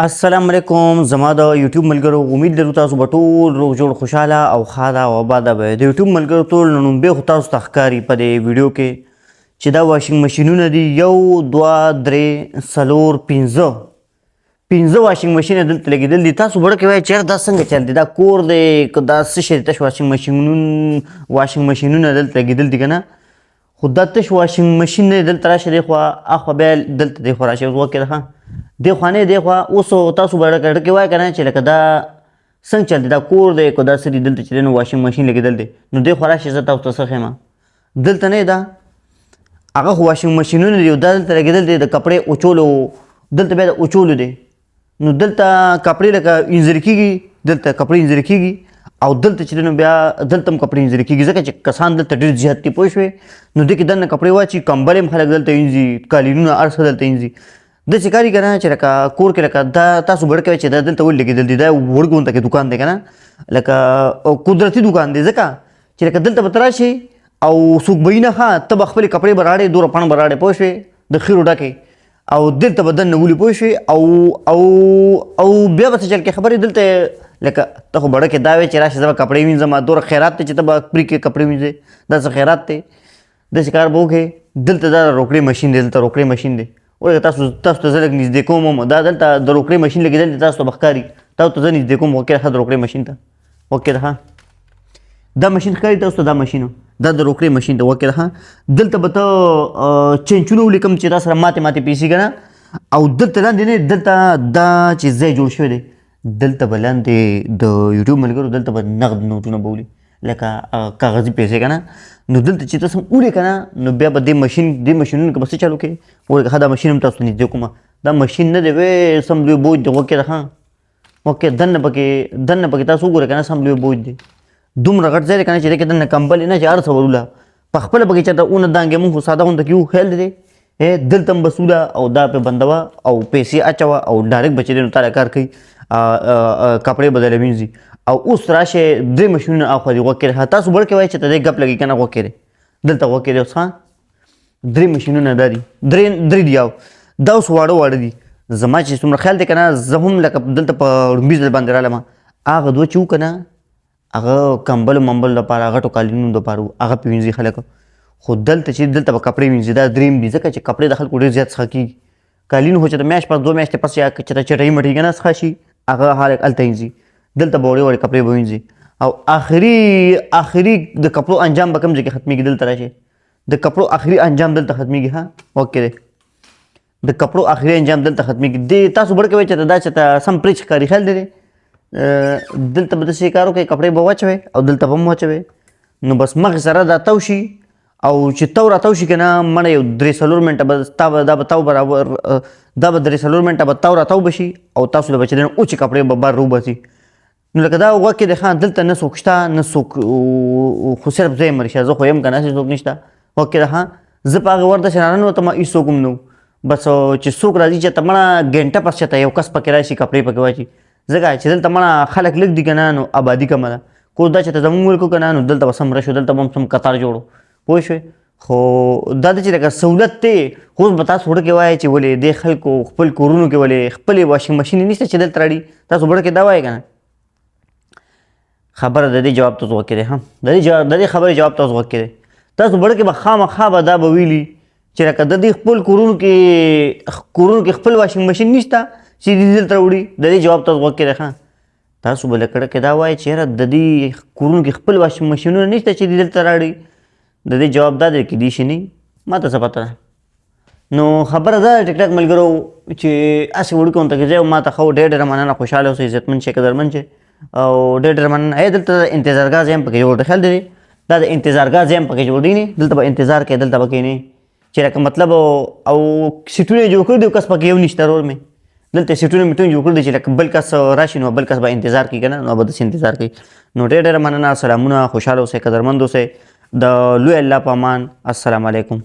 السلام علیکم زما د یوټیوب ملګرو، امید لرو تاسو به ټول روغ جوړ، خوشاله او ښاده او آباده به. د یوټیوب ملګرو، ټول نن به خو تاسو ته ښکاري په دې ویډیو کې چې دا واشنګ ماشینونه دي. 1، 2، 3، 4، 5، 5 واشنګ ماشین دلته لګېدل دي. تاسو به ورکه وایئ چې دا څنګه چل دی، دا کور دی که دا څه شی دی؟ تش واشنګ ماشینونه دلته لګېدل دي که نه؟ خو دا تش واشنګ ماشین نه. دلته راشه، دی خوا اخوا، بیا دلته دی خوا راشه. اوس وکړه، ښه دی خوا نه دی خوا. اوس تاسو به ډکه وایئ که نه چې لکه دا څنګه چل دی، دا کور دی که دا څه دي؟ دلته چې دی نو واشنګ ماشین لګېدل دی. نو دی خوا راشه، زه تاسو ته څه ښیم. دلته نه ده، هغه خو واشنګ ماشینونه دي او دا دلته لګېدل دی د کپړې اوچولو. دلته بیا د اوچولو دی. نو دلته کپړې لکه وینځل کېږي، دلته کپړې وینځل کېږي او دلته چې دی نو بیا دلته هم کپړې وینځل کېږي، ځکه چې کسان دلته ډېر زیات دي، پوه شوې؟ نو دې کې دننه کپړې واچي، کمبلې هم خلک دلته وینځي، قالینونه هر څه دلته وینځي. داسې کار یې که نه چې لکه کور کې لکه دا تاسو به ورکوئ چې دا دلته ولې لګېدل دي؟ دا وړوکی غونته کې دوکان دی که نه، لکه قدرتي دوکان دی، ځکه چې لکه دلته به ته راشې او څوک به یې نه، ښه ته به خپلې کپړې به راړې، دومره پڼ به راړې، پوه شوې؟ د خیرو ډکې او دلته به دننه ولي، پوه شوې؟ او او او بیا به څه چل کې خبرې دلته لکه ته خو بړه کې دا وې چې راشه زه به کپړې وینځم، دومره خیرات دی چې ته به پرې کې کپړې وینځې، دا څه خیرات دی؟ داسې کار به وکړې. دلته دا روکړې ماشین دی، دلته روکړې ماشین دی. ولکه تاسو ته زه لږ نږدې کوم هم، دا دلته د روکړې ماشین لګېدل دی، تاسو ته به ښکاري. تاسو ته زه نږدې کوم، وکړه ښه د روکړې ماشین ته وکړه. ښه دا ماشین ښکاري تاسو ته؟ دا ماشین دا د روکړې ماشین دی، وکړه. ښه دلته به ته چنچونه ولیکم چې دا سره ماتې ماتې پیسې که نه. او دلته لاندې نه، دلته دا چې ځای جوړ شوی دی، دلته به لاندې د یوټیوب ملګرو دلته به نغد نوټونه به ولي، لکه کاغذي پیسې که نه. نو دلته چې ته سم ولې که نه، نو بیا به دې ماشین دې ماشینونو کې به څه چلو کې؟ ولکه ښه دا ماشین هم تاسو ته نږدې کومه. دا ماشین نه دی وې، سم لوی بوج دی، وکړه. ښه وکړه دننه پکې تاسو وګورئ که نه، سم لوی بوج دی، دومره غټ ځای دی که نه چې دې کې دننه کمبلې نه چې هر څه وروله په خپله پکې چېرته ونه دانګې. مونږ خو ساده غونته کې یو خیال دی. دلته هم بس وله او دا پې بندوه او پیسې اچوه او ډایرکټ به چې دی نو تا له کار کوي، کپړې به درله وینځي. او اوس راشه، درې ماشینونه اخوا دي، غوږ کې تاسو بل کې وایي چې ته دې ګپ لګي که نه؟ غوږ کې دی، دلته غوږ کې دی. اوس ښه درې ماشینونه دا دي، درې درې دي او دا اوس واړه واړه دي. زما چې څومره خیال دی که نه، زه هم لکه دلته په ړومبي ځل باندې رالم، هغه دوه چې وو که نه، هغه کمبلو ممبلو لپاره، غټو قالینونو لپاره وو، هغه پې وینځي خلک. خو دلته چې دلته به کپړې وینځي، دا دریم دي، ځکه چې کپړې د خلکو ډېر زیات څخه کېږي. قالین خو چې د میاشت پس، 2 میاشتې پس یا چې د چټۍ مټۍ که نه څخه شي، هغه خلک هلته وینځي. دلته به وړې وړې کپړې به وینځي او آخري آخري د کپړو انجام به کوم ځای کې ختمېږي؟ دلته راشي، د کپړو آخري انجام دلته ختمېږي. ها اوکې دی، د کپړو آخري انجام دلته ختمېږي. دې تاسو بړ کوئ چې دا چې ته سم پرېچ ښکاري، خیال دی. دلته به داسې کار وکړئ، کپړې به واچوئ او دلته به هم واچوئ، نو بس مخې سره دا تاو شي او چې تاو راتاو شي که نه، مړه یو 3-4 منټه به تا به دا به تاو برابر، دا به 3-4 منټه به تاو راتاو به شي او تاسو له به چې دی نو وچې کپړې به بار روباسي. نو لکه دا غوږ کې دی، ښه دلته نه څوک شته نه څوک، خو صرف زه یم رښتیا، زه خو یم که نه، هسې څوک نشته. غوږ کې ده. ښه زه په هغې ور داسې راننوتم، هېڅوک هم نه و. بس چې څوک راځي چې ته مړه ګنټه پس چې ته یو کس پکې راشي کپړې پکې واچي، ځکه چې دلته مړه خلک لږ دي که نه، نو آبادي کمه ده. کو دا چې ته زموږ ملک که نه، نو دلته به سم رشو، دلته به هم سم قطار جوړو، پوه شوې؟ خو دا چې لکه سهولت دی. خو اوس به تاسو وړوکی وایئ چې ولې دې خلکو خپل کورونو کې ولې خپلې واشنګ ماشین نشته چې دلته راړي؟ تاسو وړوکی دا وایئ که نه؟ خبره د دې جواب تاسو غوږ کې دی، هم د دې جواب، د دې خبرې جواب تاسو غوږ کې دی. تاسو وړوکی به خامخا به دا به ویلي چې لکه د دې خپل کورونو کې خپل واشنګ ماشین نشته چې دې دلته راوړي؟ د دې جواب تاسو غوږ کې دی. ښه تاسو به لکه کې دا وایئ چې یاره د دې کورونو کې خپل واشنګ ماشینونه نشته چې دې دلته راړي؟ د دې جواب دا دی کې دي شي نه، ما ته څه پته ده. نو خبره دا ټیک ټاک ملګرو چې هسې وړوکی غونته کې ځای ما ته ښه. ډېر ډېره مننه، خوشحاله اوسئ، عزتمن شئ، قدرمن شئ او ډېر ډېره مننه. ای دلته انتظارګاه ځای هم پکې جوړ دی، خیال دی، دا د انتظارګاه ځای هم پکې جوړ دی. نه دلته به انتظار کوې، دلته به کښېنې چې لکه مطلب او سیټونه یې جوړ کړي دي، کس پکې یو نشته. رور مې دلته سیټونه میټونه جوړ کړي دي چې لکه بل کس راشي نو بل کس به انتظار کوي که نه، نو به داسې انتظار کوي. نو ډېر ډېره مننه، سلامونه، خوشحاله اوسئ، قدرمند اوسئ، د لوی الله په امان، السلام علیکم.